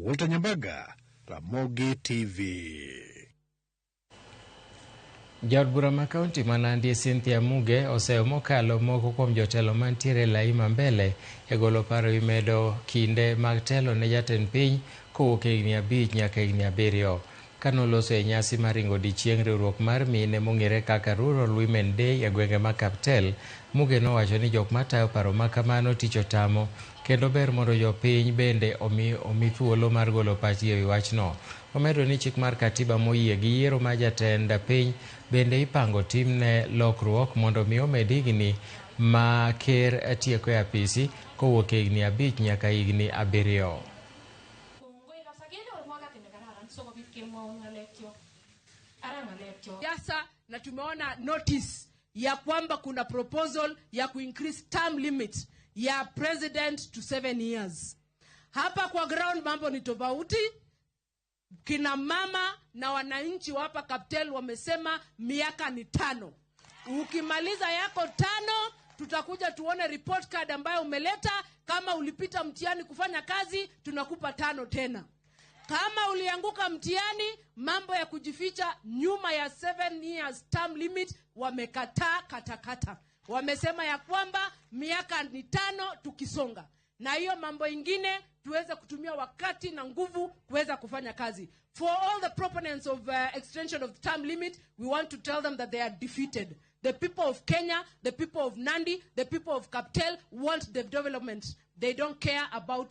Walter Nyambaga, Ramogi TV. Jaod bura ma kaunti ma Nandi Cynthia Muge oseyo mokalo moko kuom jotelo mantiere e lai ma mbele e golo paro ewi medo kinde mag telo ne jatend piny kowuok e higni 5 nyaka higni 7. Kanoloso e nyasi mar ringo odiechieng riwruok mar mine mong'ere kaka Rural Women Day e gwenge ma Kaptel, Muge nowacho ni jok matayo paro ma kamano tich otamo kendo ber mondo jopiny bende omi thuolo mar golo pachgi ewi wachno. Omedo ni chik mar katiba moyie gi yiero mar jatend piny bende ipango timne lokruok mondo mi omed higni ma ker tieko e apisi kowuok e higni 5 nyaka higni 7. Siasa na tumeona notice ya kwamba kuna proposal ya kuincrease term limit ya president to 7 years. Hapa kwa ground mambo ni tofauti. Kina mama na wananchi wa hapa Kaptel wamesema miaka ni 5. Ukimaliza yako 5, tutakuja tuone report card ambayo umeleta. Kama ulipita mtihani kufanya kazi, tunakupa 5 tena. Kama ulianguka mtihani, mambo ya kujificha nyuma ya 7 years term limit wamekataa katakata. Wamesema ya kwamba miaka ni 5 tukisonga. Na hiyo mambo ingine tuweze kutumia wakati na nguvu kuweza kufanya kazi. For all the proponents of extension of the term limit, we want to tell them that they are defeated. The people of Kenya, the people of Nandi, the people of Kaptel want the development. They don't care about